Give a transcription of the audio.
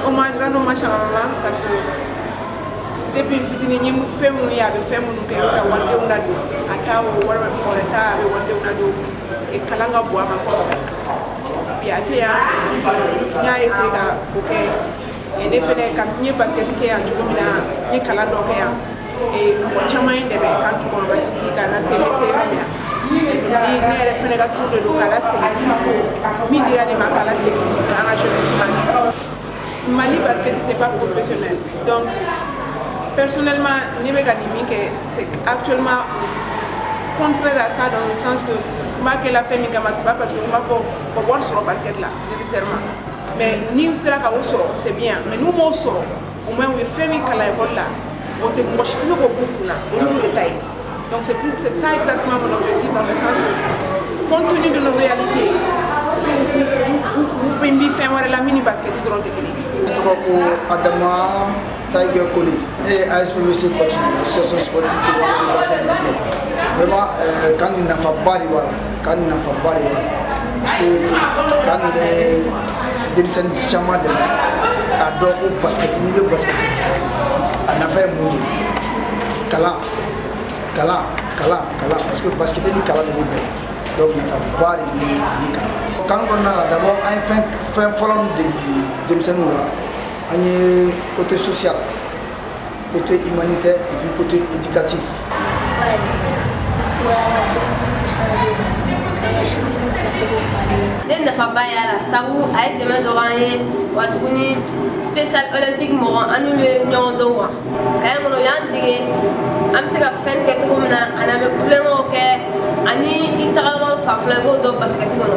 Hommage, rendre hommage à ma maman, parce que depuis fitinin, n ye fɛn minnu ye, a bɛ fɛn minnu kɛ ka walidenw ladon, a t'a o wari, mɔgɔ wɛrɛ t'a, a bɛ walidenw ladon. Kalan ka bon a ma kosɛbɛ. Bi a tɛ yan, n y'a essayé ka o kɛ. Ne fɛnɛ ka n ye basket kɛ yan cogo min na, n ye kalan dɔ kɛ yan, mɔgɔ caman ye n dɛmɛ k'an jukɔrɔma titi ka na se n bɛ se yɔrɔ min na. Ni ne yɛrɛ fɛnɛ ka tour de don k'a lasegin, min dira ne ma, k'a lasegin an ka jeunesse ma. Mali basket, c'est pas professionnel. Donc personnellement, ne bɛ ka nin min kɛ, c'est actuellement contraire à ça, dans le sens que n b'a kɛ la fɛn min kama, c'est pas parce que n b'a fɔ ka wari sɔrɔ basket la nécessairement. Mais n'i sera ka o sɔrɔ, c'est bien, mais n'u m'o sɔrɔ, au moins u ye fɛn min kalan école la, o tɛ mɔgɔ si tɛ se k'o b'u kunna, o y'olu de ta ye. Donc c'est ça exactement mon objectif, dans le sens que, compte tenu de nos réalités, u bɛ fɛn wɛrɛ la min ni basket dɔrɔn tɛ kelen ye. Ne tɔgɔ ko Adama Tiger Kone. Ne ye ASPBC coach de ye, Association sportive de Bamako basket club. Vraiment, camp nin nafaba de b'a la, camp nin nafaba de b'a la, parce que camp nin ye denmisɛnnin caman dɛmɛ k'a dɔn ko basket, n'i bɛ basket kɛ, a nafa ye mun de ye. Kalan, kalan, kalan, kalan, parce que basket ni kalan de bɛ bɛn. Donc nafaba de bɛ nin camp na. Camp kɔnɔna la, d'abord an ye fɛn fɔlɔ min dege denmisɛnninw la, an ye côté social, côté humanitaire et puis côté éducatif. Nafaba yɛrɛ o y'an ka dribble changer, k'an ka shooting kɛcogo falen. Ne nafaba y'a la, sabu a ye dɛmɛ dɔ k'an ye wa tuguni Special Olympique mɔgɔ, an n'olu ye ɲɔgɔn dɔn quoi. Camp in kɔnɔ, u y'an dege an bɛ se ka fɛn tigɛ cogo min na, ani an bɛ kulonkɛw kɛ, ani i tagayɔrɔ fan fila, i b'o dɔn basket kɔnɔ.